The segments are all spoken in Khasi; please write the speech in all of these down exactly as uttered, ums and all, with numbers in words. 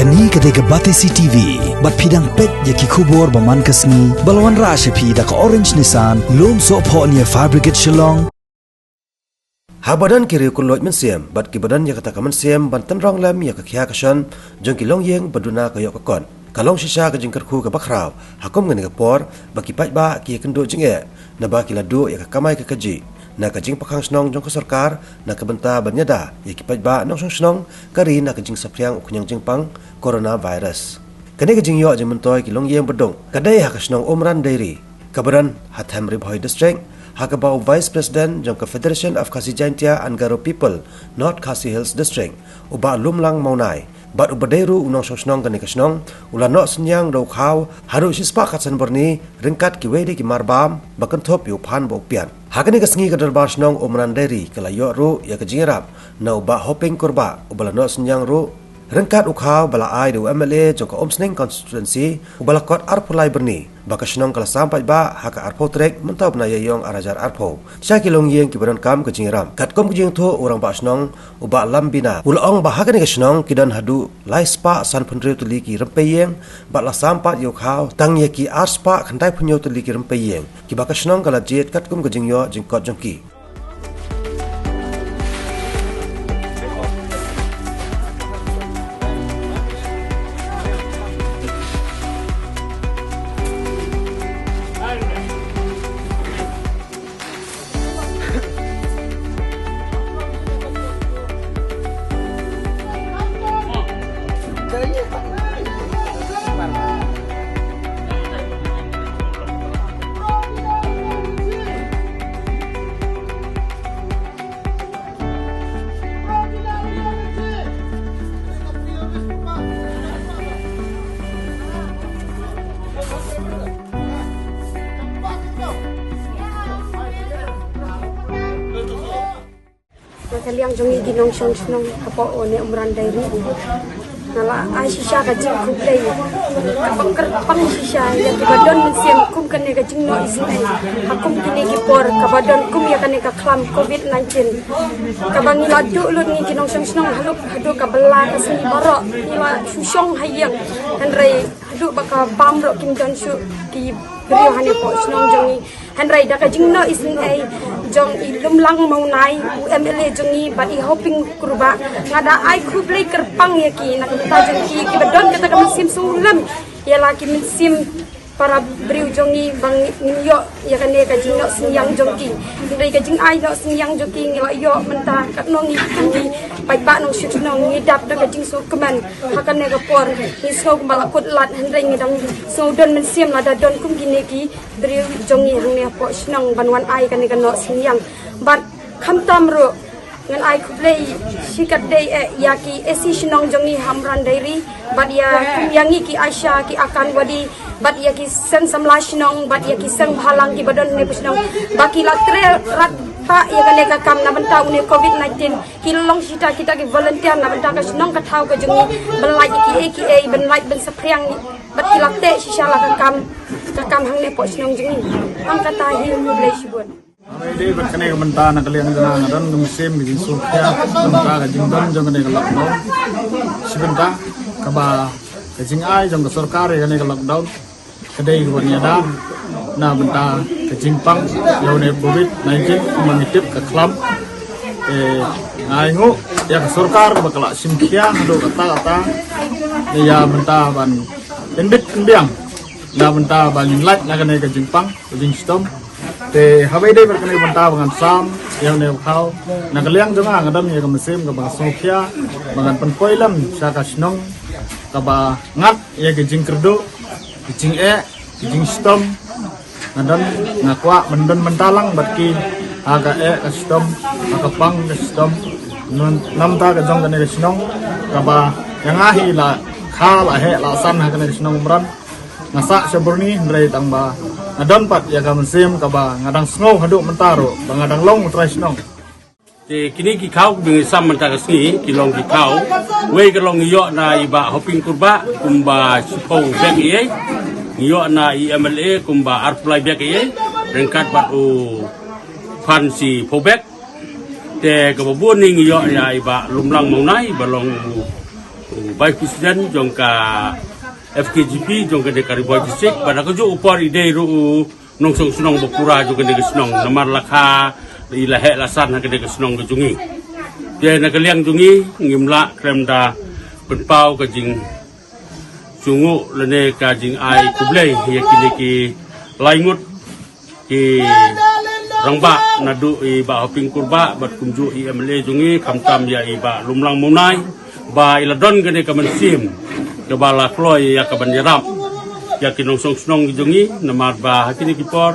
Kane ka dei ka Batesi T V, bad phi dang peit ïa ki khubor ba man ka sngi, ba la wanrah sha phi da ka Orange Nissan, Lumsohphoh near Fire Brigade Shillong. Haba don ki riew kylluid mynsiem, bad kiba don ïa kata ka mynsiem ban tynrong lem ïa ka khia ka shon jong ki longïing ba duna ka ïoh ka kot, ka long shisha ka jingkyrkhu kaba khraw ha kum kane ka por ba ki paidbah ki ïakynduh jingeh, naba ki la duh ïa ka kamai ka kajih na ka jingpynkhang shnong jong ka sorkar na ka bynta ban ïada ïa ki paidbah nongshong shnong ka ri na ka jingsaphriang u khñiang jingpang coronavirus. Kane ka jingïoh jingmyntoi ki longïing baduk ka dei ha ka shnong Umran Dairy, kaba don ha Them Ri Bhoi District, ha kaba u Vice President jong ka Federation of Khasi Jaintia and Garo People, North Khasi Hills District, u Bah Lumlang Mawnai, bad uba dei ruh u nongshong shnong kane ka shnong, u la noh synñiang da u khaw haduh shispah khatsan byrni, ryngkat kiwei de ki marbam ba kynthup ïa u phan bad u piat. Ha kane ka sngi ka dorbar shnong Umran Dairy ka la ïoh ruh ïa ka jingïarap na u Bah Hoping Kurbah, uba la noh synñiang ruh ryngkat u khaw ba la ai da u M L A jong ka Umsning Constituency, uba la kot arphew lai byrni, ba ka shnong ka la sam paidbah ha ka arphew tarik mynta u bnai Ïaïong arhajar arphew sha ki longïing kiba donkam ka jingïarap. Katkum ka jingïathuh u Rangbah Shnong u Bah Lambina, u la ong ba ha kane ka shnong ki don haduh lai spah sanphew hynriew tylli ki rympei ïing, bad la sam pat ïa u khaw tang ïa ki ar spah khyndai phew hynñiew tylli ki rympei ïing, kiba ka shnong ka la jied katkum ka jingïoh jingkot jong ki. Na ka liang jong ngi ki nongshong shnong hapoh une Umran Dairy, nga la ai shisha ka jingkhublei kaba kyrpang shisha ïa kiba don mynsiem kum kane ka jingnoh isynei ha kum kine ki por kaba don kum ïa kane ka khlam covid nineteen. Kaba ngi la duh lut ngi ki nongshong shnong haduh haduh kaba la ka sngi baroh ngi la shu shong ha ïing, hynrei haduh ba ka bam ruh kim don shuh ki briew hangne hapoh shnong jong ngi. Hynrei da ka jingnoh isynei jong i Lumlang Mawnai, u M L A jong ngi, bad i Hoping Kurbah, nga da ai khublei kyrpang ïa ki na ka bynta jong ki kiba don kata ka mynsiem sngewlem ïa la ki mynsiem para briew jong ngi ba ngin ïoh ïa kane ka jingnoh synñiang jong ki. Hynrei ka jingai noh synñiang jong ki ngi la ïoh mynta katno ngi kum ki paidbah nongshong shnong ngi dap da ka jingsngewkmen ha kane ka por. Ngi sngew kumba la kut lad hynrei ngi dang sngew don mynsiem lada don kum kine ki briew jong ngi hangne hapoh shnong ban wan ai kane ka noh synñiang. Bad khamtam ruh ngan ai khublei shikatdei eh ïa ki A C shnong jong ngi ha Umran Dairy, bad ïa kum ïa ngi ki ASHA, ki Anganwadi, bad ïa ki seng samla shnong, bad ïa ki seng bhalang kiba don hangne hapoh shnong ba ki la trei radbah ïa kane ka kam na bynta une covid nineteen. Ki long shata kita ki volunteer na bynta ka shnong ka thaw ka jong ngi, ban lait ïa kiei kiei, ban lait ban saphriang, bad ki la teh shisha la ka kam, ka kam hangne hapoh shnong jong ngi. Tang kata hi, khublei shibun. Haba ïadei bad kane ka bynta na ka liang jong nga, nga don ka mynsiem ka jingsngewkhia na ka bynta ka jingdon jong kane ka lockdown. Shi bynta kaba ka jingai jong ka sorkar ïa kane ka lockdown ka dei kaba ngi ïada na bynta ka jingpang ïa une covid nineteen kumba ngi tip ka khlam. Te nga ainguh ïa ka sorkar ba ka la shim khia haduh katta katta ïa bynta ban pynbit pynbiang na bynta ba ngin lait na kane ka jingpang ka jingshitom. Te haba ïadei bad kane ka bynta ba ngan sam ïa une u khaw, na ka liang jong nga nga don ïa ka mynsiem kaba sngewkhia ba ngan pynpoi lem sha ka shnong kaba ngat ïa ka jingkyrduh, ka jingeh, ka jingshitom. Nga don, nga kwah ban don bynta lang bad ki ha ka eh ka shitom, ha ka pang ka shitom. Namar, namar ka jong kane ka shnong kaba ïa nga hi la kha la heh la san ha kane ka shnong Umran. Nga sah sha Burni hynrei tang ba nga don pat ïa ka mynsiem kaba nga dang sngew haduh mynta ruh ba nga dang long u trai shnong. Te kine ki khaw kiba ngi sam mynta ka sngi ki long ki khaw, wei ka long ngi ïoh na i Bah Hoping Kurbah kumba shiphew bek eiei, ngi ïoh na i M L A kumba arphew lai bek eiei, ryngkat bad u phan shiphew bek. Te kaba bun ngi ïoh ïa i Bah Lumlang Mawnai ba long u Vice President jong ka F K G P jong kane ka Ri Bhoi District, bad ha kajuh u por i dei ruh u nongshong shnong ba pura jong kane ka shnong, namar la kha i la heh la san ha kane ka shnong ka jong i. Te na ka liang jong i ngim lah khlem da pynpaw ka jing chungu lane ka jingai khublei ïa kine ki lai ngut ki rangbah, naduh i Bah Hoping Kurbah bad kumjuh i M L A jong i, khamtam ïa i Bah Lumlang Mawnai, ba i la don kane ka mynsiem kaba la kloi ïa ka ban ïarap ïa ki nongshong shnong ki jong i, namar ba ha kine ki por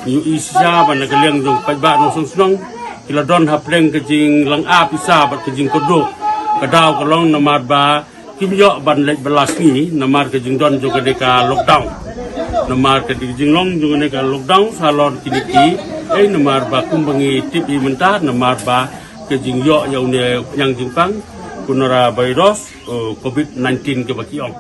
ngi ïohi shisha ba na ka liang jong paidbah nongshong shnong ki la don hapdeng ka jinglynga pisa bad ka jingkyrduh. Ka daw ka long namar ba kim ïoh ban leit bylla sngi namar ka jingdon jong kane ka lockdown. Namar ka jinglong jong kane ka lockdown sa lor kine ki, eh, namar ba kumba ngi tip i mynta, namar ba ka jingïoh ïa une u khñiang jingpang coronavirus, eh, covid nineteen kaba ki ong.